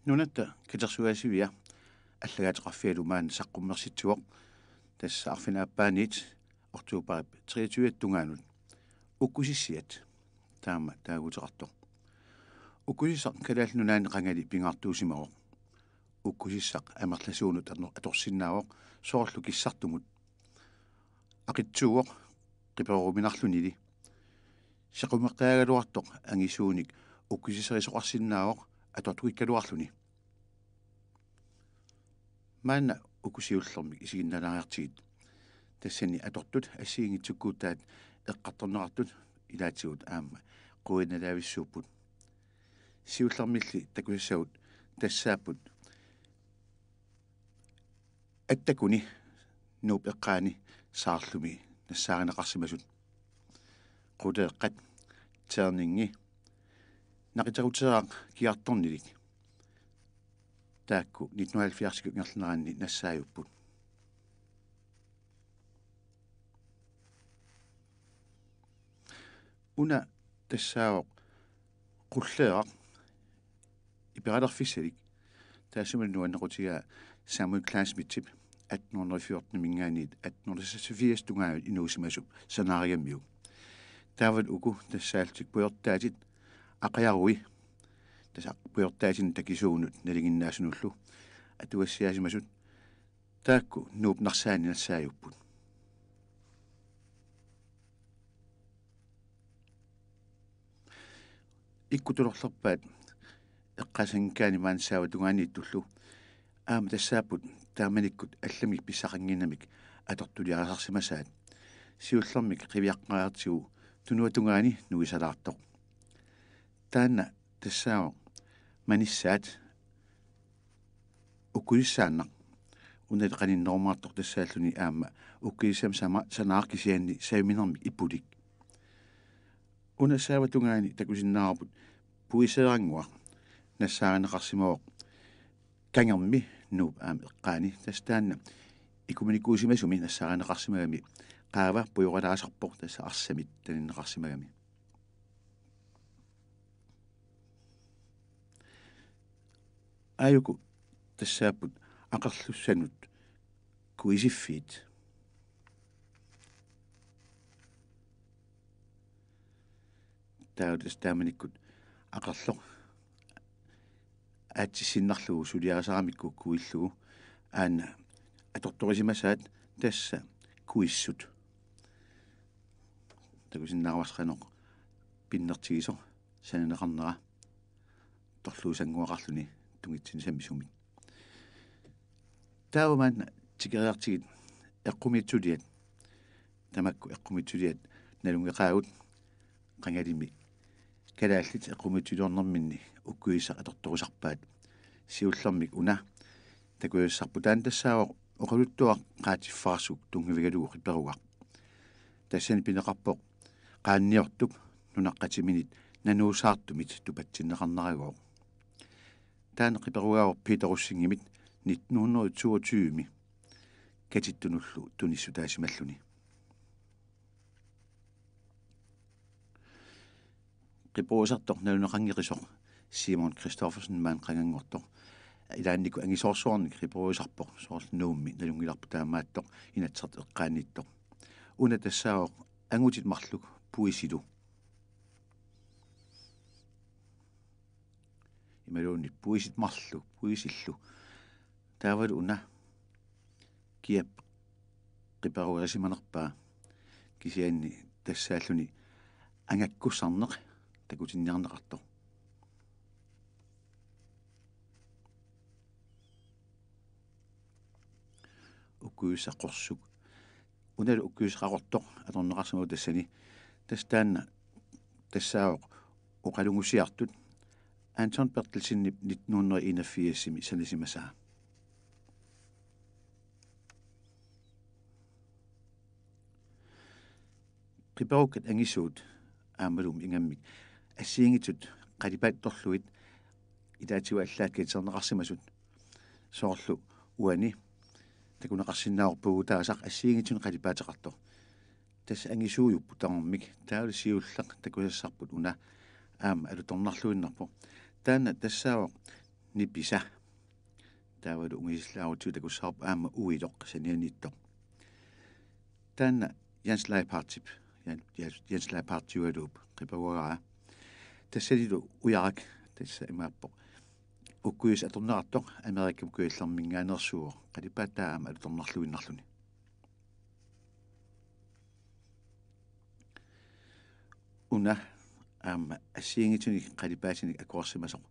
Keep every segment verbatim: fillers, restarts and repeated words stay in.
Nunatta Katersugaasivia allagaateqarfialu maanna saqqummersitsivoq, tassa arfineq-aappaaniit oktobarip treogtyve tungaanut. Ukkusissiat, taama taaguuteqartoq. Ukkusissaq Kalaallit Nunaanni qangali pingaartuusimavoq. Ukkusissaq amerlasuunut ator-, atorsinnaavoq soorlu kissartumut. Aqitsuuvoq qiperuminarlunili. Sequmeqqaagaluartoq angisuunik ukkusissarisoqarsinnaavoq atortukikkaluarluni. Maanna uku siullermik isiginnaalaariartigit. Tassani atortut assigiinngitsukkuutaat eqqartorneqartut ilaatigut aamma quianalaavissuupput. Siullermilli takusassagut tassaapput Attakuni Nuup eqqaani Saarlumi nassaarineqarsimasut. Quleeqqat, terningi, naqiteruteeraq kiartornilik. Taakku nitten halvfjerdsikkut ingerlaneranni nassaajupput. Una tassaavoq Qulleeraq iperalerfissalik. Taassuma nuannequtigaa Samuel Kleinschmidtip atten hundrede fjorten-iminngaanniit atten hundrede seksogfirs tungaanut inuusimasup sanaarigamiuk. Taavalu uku tassaallutik pujortaatit Aqajarui, tassa pujortaatinik takisuunut nalinginnaasunullu atugassiaasimasut, taakku Nuup Narsaani nassaajupput. Ikkutulorlerpaat eqqaasanngikkaanni maani Saava tungaaniittullu aamma tassaapput taamanikkut allamik pissaqannginnamik atortuliarisarsimasaat. Siullermik qiviaqqaartigu Tunuata tungaani nuisalaartoq. Taanna tassaavoq manissaat ukkusissaannaq. Unali qaninnerumaartoq tassaalluni aamma ukkusissami sama-, sanaaq kisianni saviminermik ipulik. Una Saava tungaani takusinnaavarput puiseerannguaq nassaarineqarsimavoq Kangermi Nuup aamma eqqaani, tassa taanna ikuminikuusimasumi nassaarineqarsimagami qaava pujoralaasarpoq tassa arsamit taninneqarsimagami. Aajuku tassaapput Aqerlussanut kuisiffiit. Taava tassa taamanikkut aqerloq aatsissinnarlugu suliarisaramikku kuillugu aana atortorisimasaat tassa kuissut. Takusinnaavarsi qanoq pinnertigisoq sananeqarnera torluusannguaqarluni tungitsinni sammisumik. Taava maanna tikeriartigit eqqumiitsuliat, tamakku eqqumiitsuliat nalunngeqaagut qangalimi kalaallit eqqumiitsuliornerminni ukkusissaq atortorusarpaat. Siullermik una takusassarput taanna tassaavoq oqaluttuaq qaatiffaarsup tunngavigalugu qiperugaq. Tassani pineqarpoq qaanniortup nunaqqatiminit nanuusaartumit tupatsinneqarneragooq. Taanna qiperugaavoq Peter Rosingimit nitten hundrede toogtyve-mi katittunullu tunissutaasimalluni. Qiperusartoq naluneqanngeqisoq Simon Christoffersen maani qanganngortoq. Ilaannikkut angisoorsuarnik qiperusarpoq, soorlu Nuummi nalunngilarput taamaattoq Inatsisartut eqqaaniittoq. Una tassaavoq angutit marluk puisilu. Imaluunniit puisit marluk, puisillu. Taavalu una kiap qiperugisimanerpaa kisianni tassaalluni angakkussarneq takutinniarneqartoq. Ukkusissaq qorsuk. Unalu ukkusissaq qaqortoq atorneqarsimavoq tassani. Tassa taanna tassaavoq oqalungusiartut Anton Berthelsenip nitten hundrede enogfirs-imi sanasimasaa. Qiperukkat angisuut aammalu ingammik assigiinngitsut qalipaatsorlugit ilaatigut allaat katersorneqarsimasut, soorlu uani takuneqarsinnaavoq puugutaasaq assigiinngitsunik qalipaateqartoq. Tassa angisuujupput tamarmik, taavalu siulleq takusassarput una aamma alutornarluinnarpoq. Taanna tassaavoq Nipisa. Taavalu ungasisillaarutsigu takussavarput aamma Uiloq sanianiittoq. Taanna Jens Leiphartip, Jan-, Jens, Jens Leiphartiugaluup qiperugara. Tassanilu Ujarak, tassa imaappoq Ukkuisa atorneqartoq, Amerikami Kujallerminngaanneersuuvoq, qalipaataa aamma alutornarluinnarluni. Una aamma assigiinngitsunik qalipaatinik akuersimasoq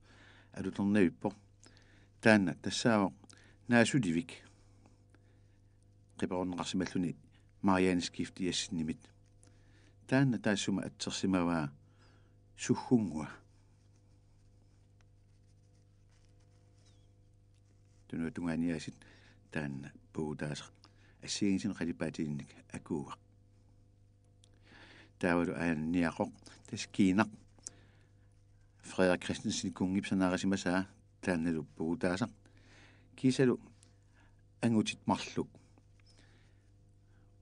alutornavippoq. Taanna tassaavoq Naasulivik qiperorneqarsimalluni Marianne Skifte Jessenimit. Taanna taassuma atsersimavaa Suggunngua. Tunuatungaaniaasiit taanna puugutaasaq assigiinngitsunik qalipaatinik akuugaq. Taavalu aajuna niaqoq, tassa Kiinaq, Frederik Christensen Kunngiup sanaarisimasaa, taannalu puugutaasaq. Kiisalu Angutit marluk.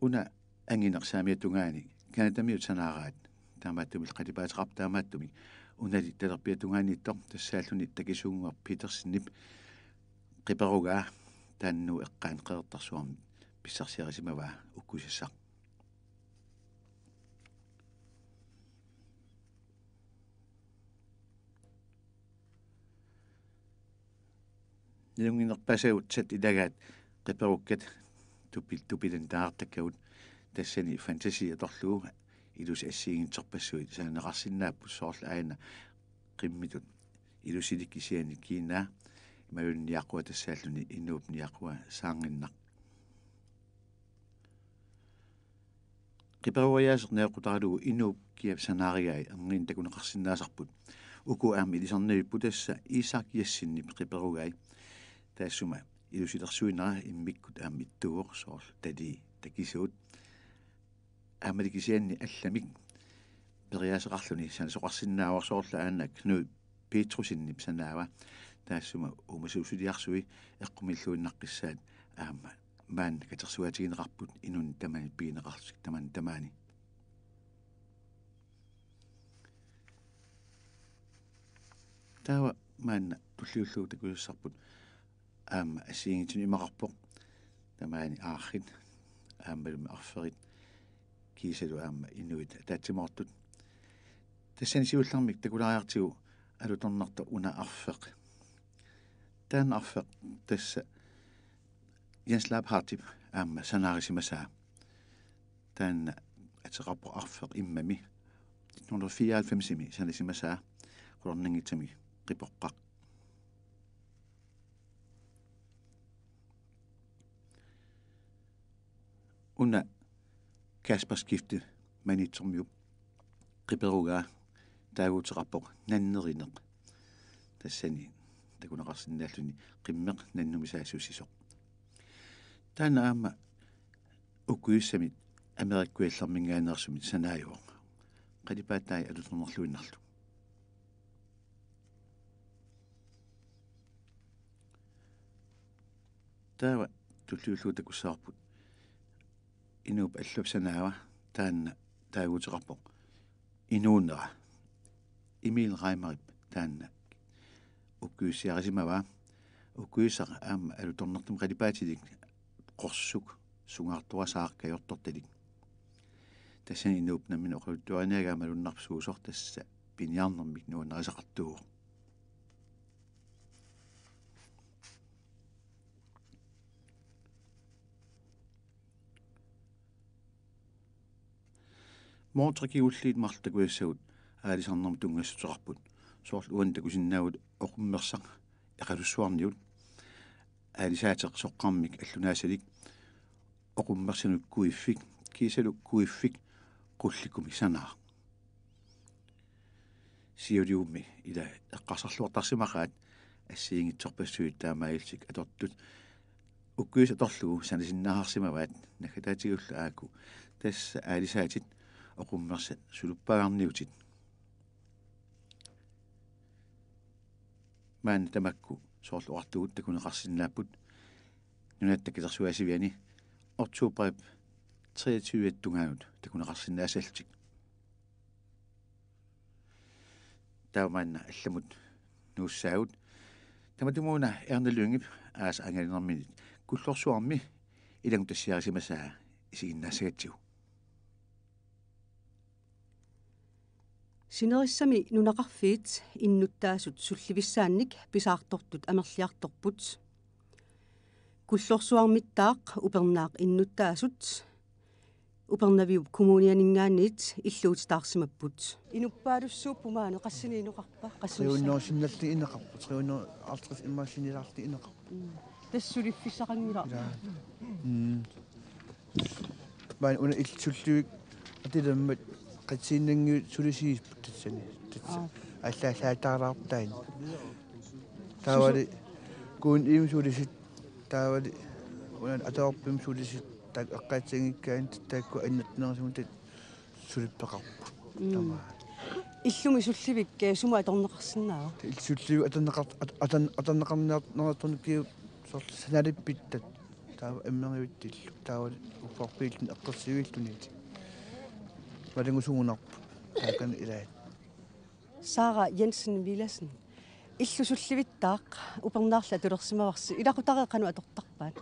Una angineq saamiata tungaani Canadamiut sanaaraat. Taamaattumik qalipaateqarpoq taamaattumik. Unali talerpiata tungaaniittoq tassaalluni Takisuunnguaq Petersenip qiperugaa, taanna eqqaani Qeqertarsuarmi pissarsiarisimavaa ukkuisassaq. Nalunnginerpaasagut ilagaat qiperukkat tupi-, tupilani taartakkagut, tassani fantasi atorlugu ilusi assigiinngitsorpassuit sananeqarsinnaapput, soorlu aajuna qimmitut ilusilik kisianni kiinaa, imaluunniit niaqua tassaalluni inuup niaqua saarnginnaq. Qiperoriaaseq najoqqutaralugu inuup kia sanaarigai erniinnaq takuneqarsinnaasarput. Uku aamma ilisarnavipput, tassa Isak Jessenip qiperugai. Taassuma ilusilersuinera immikkut aamma ittuuvoq, soorlu talii takisuut. Aammali kisianni allamik periaaseqarluni sanasoqarsinnaavoq, soorlu aana Knud Petrussenip sanaava. Taassuma uumasuusuliarsui eqqumilluinnaqqissaat aamma maanna katersugaatigineqarput inunnik tamanit pigineqarlutik tamanit tamaani. Taava maanna tulliullugu takusassarput aamma assigiinngitsunik imaqarpoq. Tamaani aarrit, aammalumi arferit, kiisalu aamma inuit ataatsimoortut. Tassani siullermik takulaariartigu alutornartoq una arfeq. Taanna arfeq tassa Jens Leibhardtip aamma sanaarisimasaa. Taanna ateqarpoq Arfeq immami. Nitten hundrede fireoghalvfemsimi sanasimasaa, qularnanngitsumik qipoqqaq. Una Kasper Skifte Maniitsormiup qiperugaa taaguuteqarpoq Nannerineq. Tassani takuneqarsinnaalluni qimmeq nannumisaassussisoq. Taanna aamma ukkuissamit Amerikkujallerminngaanneersumit sanaajuvoq, qalipaatai alutornarluinnarlu. Taava tulliullugu takussavarput inuup allup sanaava, taanna taaguuteqarpoq Inuunera. Emil Reimerip taanna ukkuissiarisimavaa. Ukkuissaq aamma alutornartumik qalipaatilik qorsuk sungaartorasaaq kajortortalik. Tassani inuup nammineq oqaluttuariniagaa malunnarpoq suusoq, tassa piniarnermik nuannarisaqartuuvoq. Moortrik kingulliit marluk takusassagut aalisarnermut tunngassuteqarput. Soorlu uani takusinnaavugut Oqummersaq Eqalussuarniut, aalisaateq soqqarmik allunaasalik, Oqummersanut kuiffik, kiisalu kuiffik qullikkumik sanaaq. Siuliummi ila eqqarsarluartarsimaqaat assigiinngitsorpassuit taamaalillutik atortut. Ukkuisa atorlugu sanasinnaasarsimavaat naggataatigullu aaku. Tassa aalisaatit Oqummersat suluppaagarniutit. Maanna tamakku soorlu oqartugut takuneqarsinnaapput Nunatta Katersugaasiviani oktoberip treogtyve tungaanut takuneqarsinnaassallutik. Taava maanna allamut nuussaagut. Tamatumuuna Erna Lyngep aasaq angalanerminit Kullorsuarmi ilanngutassiarisimasaa isiginnaassagatsigu. Sinerissami nunaqarfiit innuttaasut sullivissaannik pisaartortut amerliartorput. Kullorsuarmittaaq upernaaq innuttaasut Upernaviup Kommunianinngaanniit illuutitaarsimapput. Inuppaalussuupput maani, qassinik inoqarpa? Qassinik? Tre hundrede sinnalli inoqarpoq, tre hundrede halvtreds immaqa sinnilaarli inoqarpoq. Mm. Tassa suliffissaqanngilaq. Ilaa. Mm. Maani una illit sullivik atilammat qatsiinnanngiut sulisigipput tassani. Tassa. Aa. Allaallaataalaartaanni. Taavali Kuun Iim sulisut, taavali una Atorpim sulisut, taakku eqqaassanngikkaanni taakku annertunerusumik sulippeqarput. Mm. Tamaat. Illumi sullivik, eh, sumut atorneqarsinnaava? Illit sullivik atorneqar-, at-, atan-, atorneqarniar-, nerartornikkut soorlu sanalippittat. Taava ammerivitsillu. Taava uffarfiilluni eqqersiviilluni. Malingusugunarpoq. Taakani ilaat. Sara Jensen Villadsen. Illu sullivittaaq upernaarli atulersimavarsi. Ilaqutariit qanoq atortarpaat?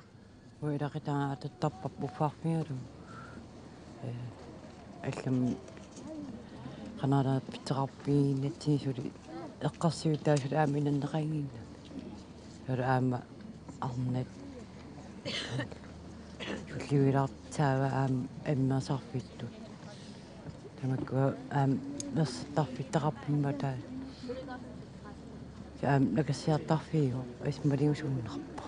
Uanga ilaqutariit atortarpara uffarfigalugu. Eh, allamik qanaraapitseqarpiinnatsinni suli eqqersivittaasut aamma inanneqannginnami. Suli aamma arnat. Sullivilaartaava aamma ammersarfittut. Tamakkua aamma nersortarfittaqarpimmi taava. Aamma nakassiartarfiuvoq, assut malingusunnarpoq.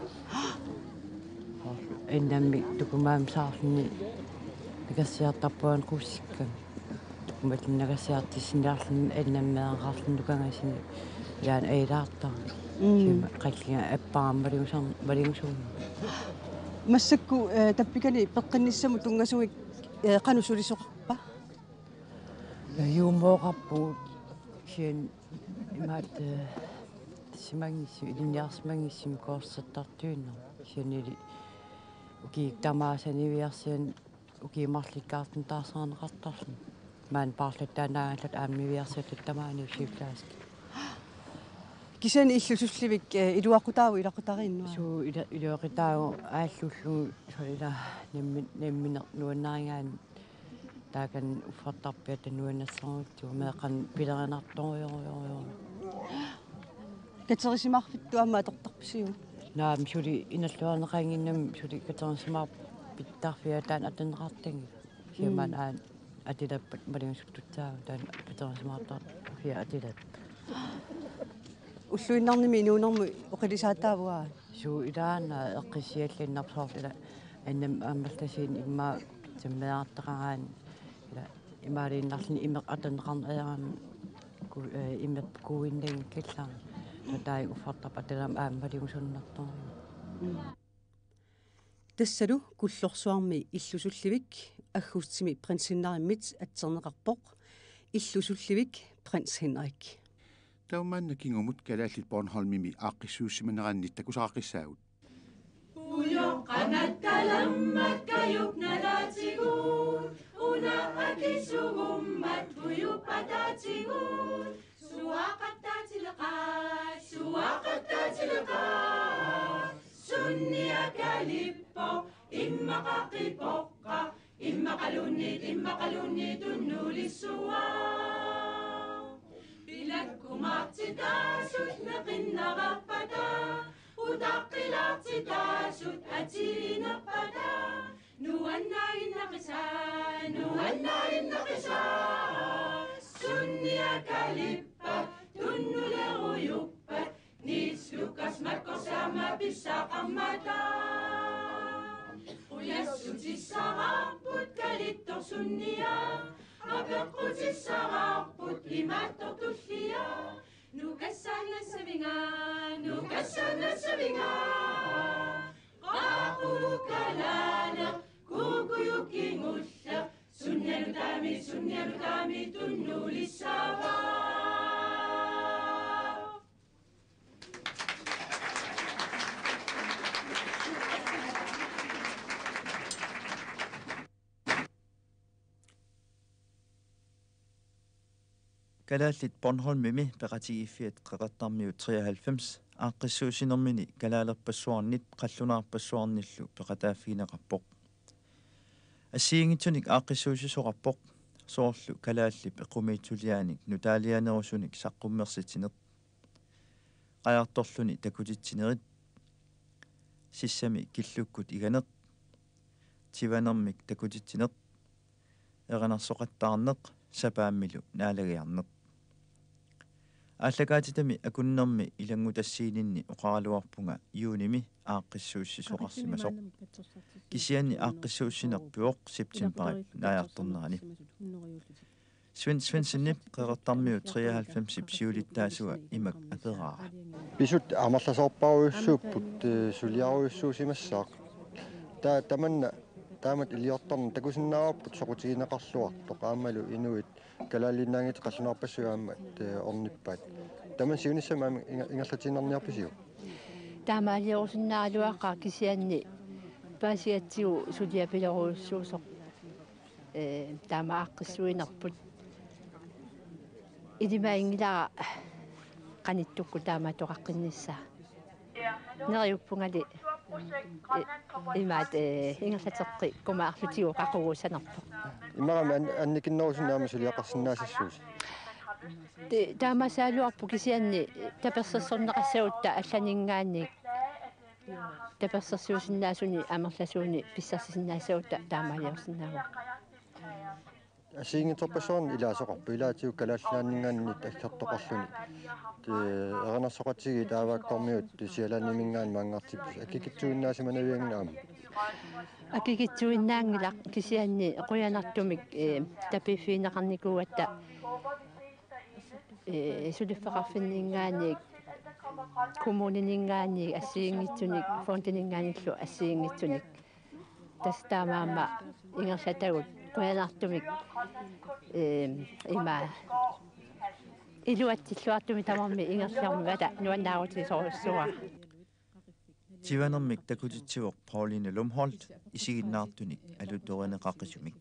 Innammik tukumaamsaarluni nakassiartarpunga qusikkami. Tukumaalluni nakassiartissinniarluni innammeeraqarluni nukangasini ilaanni aalaartarami. Mm. Kisianni qalliga apparama malingusar-, malingusunnarpoq. Massakkut, eh, tappikani peqqinnissamut tunngasumik, eh, qanoq sulisoqarpa? Juumooqarpugut kisianni imaattoq, eh, simanngitsu, ilinniarsimanngitsumik koorsertartuinnarmik. Kisiannili ukiut tamaasa niviarsianni ukiut marlukkaartut taarserneqartarluni. Maani paarlattaannaagatta aamma niviarsiatta tamaani sygeplejerske. Kisianni illu sullivik, eh, iluaqutaavoq ilaqutariinnua? Suu, ila-, iluaqutaavoq aallullugu, suli ila nammi-, nammineq nuannarigaanni taakani uffartarpiatta nuannersorujussuuvoq, meeqqanik pilerinartorujorujussuuvoq. Katerisimaarfittut aamma atortarpisiuk? Naamik, suli inalluarneqannginnami suli katerisimaarpittarfia taanna atorneqartarami. Kisianni maani aana atilappat malingusuttutsaavoq taanna katerisimaartarfia atilappat. Ulluinnarnimi inuunermut oqilisaataavaa? Suu, ilaana eqqissiallinnarpoq soorlu ila annammi aammaltasiin immaqa sammeerartaqaraanni ila imaaliinnarluni imeq atorneqarneq ajorami ku-, eh, imeq kuuinnanngikkallarami. Taava taanna uffartarput atorama aamma malingusunnartoq. Tassalu Kullorsuarmi illu sullivik aggustimi prinsinnarimmit atserneqarpoq, illu sullivik Prins Henrik. Taava maanna kingumut Kalaallit Bornholmimi aaqqissuussimaneranni takusaqaqqissaagut. Ujoqqanat talammat kajup nalaatigut, una akisugummat ujup ataatigut, suaaqattaatileqaat, suaaqattaatileqaat, sunniakalippoq, immaqa qipoqqa, immaqaluunniit, immaqaluunniit tunnulissuaq. Pilakkumaartitaasut neqinnerarpata, utaqqilaartitaasut atiinerpata, nuannaaginnaqisa, nuannaaginnaqisa, sunniakalippat, tunnulerujuppat, Niels Lukas Markus aamma pissaaqarmata. Qujassutissaraarput kalittoq sunniaq, apeqqutissaraarput imaattoq tulliaq. Nukassaannassavinga, nukassaannassavinga. Qaaqqukalaaneq, kuukujuk kingulleq, sunnialutaami, sunnialutaami tunnulissaaq. Kalaallit Bornholmimi Peqatigiiffiat Qeqertarmiut treoghalvfems aaqqissuussinermini kalaalerpassuarnit qallunaarpassuarnillu peqataaffigineqarpoq. Assigiinngitsunik aaqqissuussisoqarpoq, soorlu kalaallip eqqumiitsuliaanik nutaalianerusunik saqqummersitsineq, qajartorluni takutitsinerit, sissami killukkut iganeq, tivanermik takutitsineq, erinarsoqattaarneq sapaammilu naalagiarneq. Aallakaatitami akunnermi ilanngutassiininni oqaraluarpunga juunimi aaqqissuussisoqarsimasoq. Kisianni aaqqissuussineq pivoq septembarip naajartornerani. Svend Svendsenip Qeqertarmiut treoghalvfemsip siulittaasua imak aperaara. Pisut amerlasoorparujussuupput, eh, suliarujussuusimassaaq. Ta-, tamanna, taamatut iliortarneq takusinnaavarput soqutigineqarluartoq aammalu inuit kalaallinnaanngitsut qallunaarpassuit aamma, eh, ornippaat. Tamanna siunissami aamma inga-, ingerlatiinnarniarpisiuk? Taamaaliorusinnaagaluaqaaq kisianni paasigatsigu suliapilorujussuusoq, eh, taama aaqqissuinerput. Ilimaginngilara qanittukkut taamaattoqaqqinnissaa. Neriuppungali, eh, imaat, eh, ingerlateqqikkumaarlutigu qaqugussanerpoq. Imaramik an-, annikinnerusunneq aamma suliaqarsinnaasassuusi? Ti-, taamaassagaluarpoq kisianni tapersersorneqassagutta allaninngaanniit tapersersuusinnaasunik amerlasuunik pissarsisinnaassagutta taamaaliorsinnaavugut. Assigiinngitsorpassuarnik ilaasoqarpoq, ilaatigut Kalaallit Nunaanninngaanniit aggertoqarluni. Ti-, erinarsoqatigiit Aavaakkormiut Sjællandiminngaanniit maanngartippoq, akikitsuinnaasimannavianngilaq aamma. Akikitsuinnaanngilaq kisianni qujanartumik, eh, tapiiffigineqarnikuugatta, eh, suliffeqarfinninngaanniit, kommunininngaanniit assigiinngitsunik, fondininngaanniillu assigiinngitsunik. Tassa taamaammat ingerlatagut qujanartumik, eh, ima iluatsilluartumik tamarmik ingerlammata nuannaarutigisorujussuuara. Tivanermik takutitsivoq Pauline Lumholt, isiginnaartunik alutorineqaqisumik.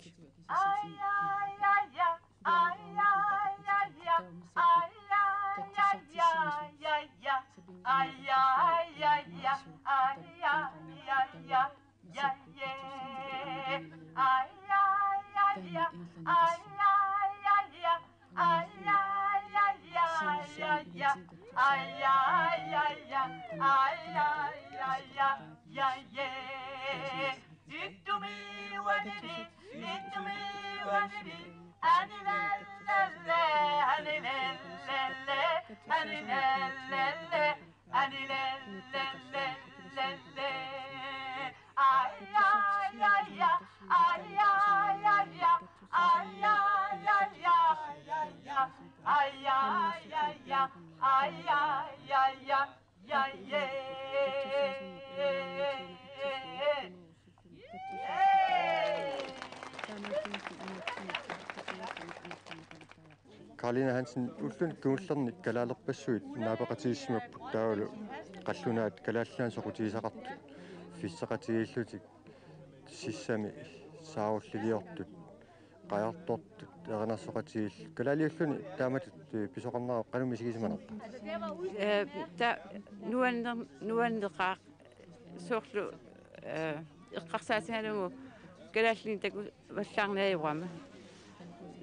Karina Hansen, ulluni kingullerni kalaalerpassuit naapeqatigiissimapput, taavalu qallunaat Kalaallit Nunaanni soqutigisaqartut, fisseqatigiillutik, sissami saarulliliortut, qajartortut, erinarsoqatigiillu. Kalaaliulluni taamatut, eh, pisoqarnera qanoq misigisimanerpa? Eh, ta-, nuanner-, nuanneqaaq soorlu, eh, eqqarsaatigalugu kalaallinik takuvallaarneq ajorama.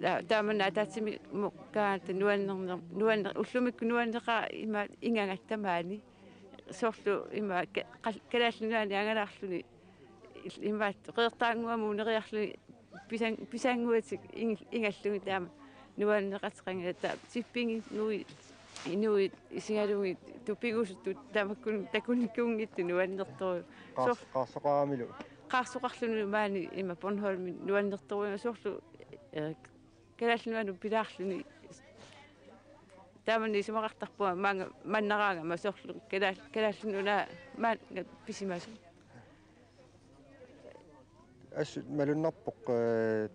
Ta-, tamanna ataatsimik mukaata nuannerner-, nuanner-, ullumikkut nuanneqaaq ima ingagat tamaani. Soorlu ima ka-, qal-, Kalaallit Nunaanni angalaarluni imaattoq Qeqertaannguamut uneriarluni pisan-, pisannguatik ing-, ingallugit taama nuanneqateqanngilaq, taava tippingi inuit, inuit isigalugit tupigusuttut tamakkua takunikuunngitsut nuannertorujuk. Qaars-, soor-, qaarsoqaramilu. Qaarsoqarluni maani ima Bornholmi nuannertorujuk soorlu, eh, Kalaallit Nunaannut pilaarluni. Taamani isumaqartarpunga maanga mannaraangama soorlu Kalaal-, Kalaallit Nunaat maanga pisimasoq. Assut malunnarpoq, eh,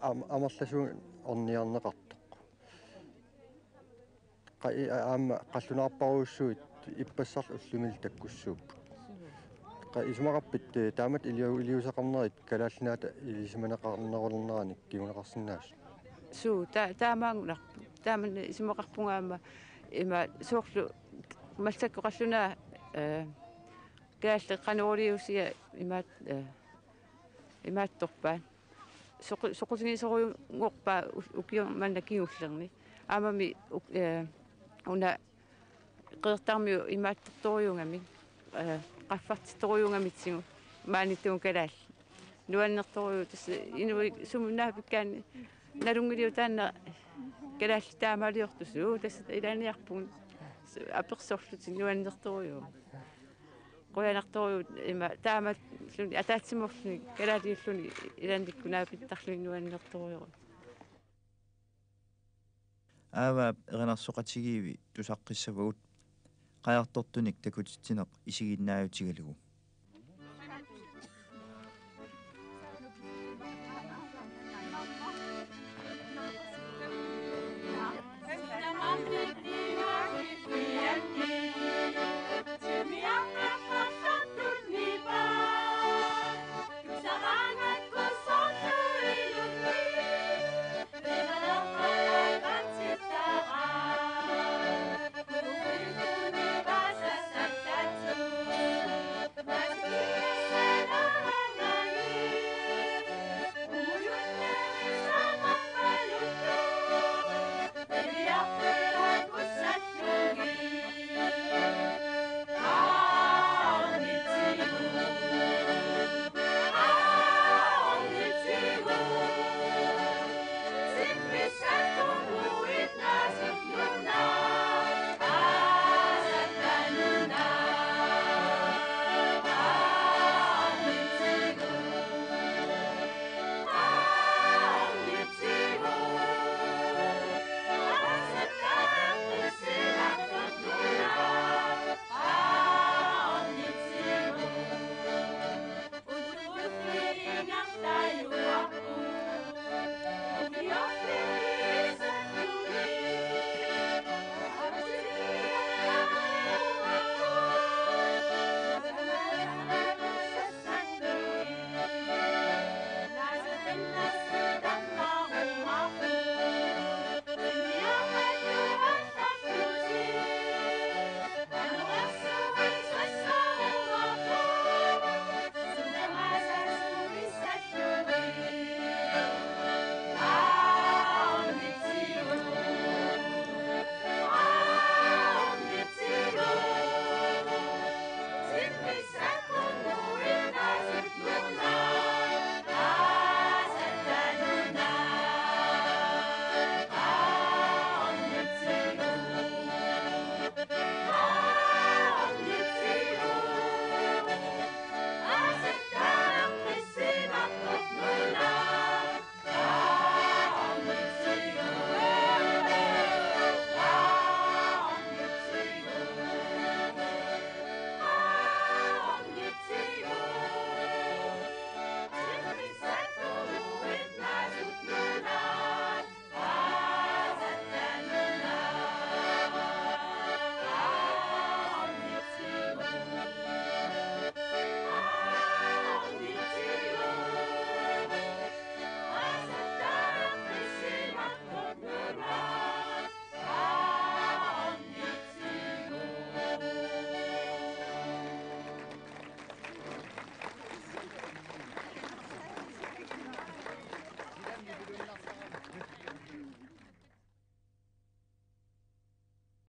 am-, amerlasuut orniarneqartoq. Qa-, i-, a-, aamma qallunaarparujussuit ippassaq ullumillu takkussuupput. Qa-, isumaqarpit, eh, taamatut iliu-, iliuuseqarnerit Kalaallit Nunaata ilisimaneqarnerulerneranik kinguneqarsinnaasut? Suu, ta-, taamaanngunarpoq. Taamani isumaqarpunga aamma ima soorlu Massakkut qallunaat, eh, kalaallit qanoq iliuusiat imaat, eh, imaattorpaat. Soqu-, soqutigisorujunngorpaat u-, ukiut manna kingullerni. Aammami u-, eh, una Qeqertarmiut imaattortorujuugamik, eh, qaffartittorujuugamitsigut maaniittugut kalaallit. Nuannertorujuuvoq tassa inuit sumut naapikkaanni nalunngiliuk taanna kalaallit taamaaliortussat, tassa ilaaniarpugut apersorlutik nuannertorujuuvoq. Qujanartorujuuvoq ima taamaalilluni ataatsimoorluni kalaaliulluni ilaannikkut naapittarluni nuannertorujuuvoq. Aavaap erinarsoqatigiivi tusaqqissavagut qajartortunik takutitsineq isiginnaajutigalugu.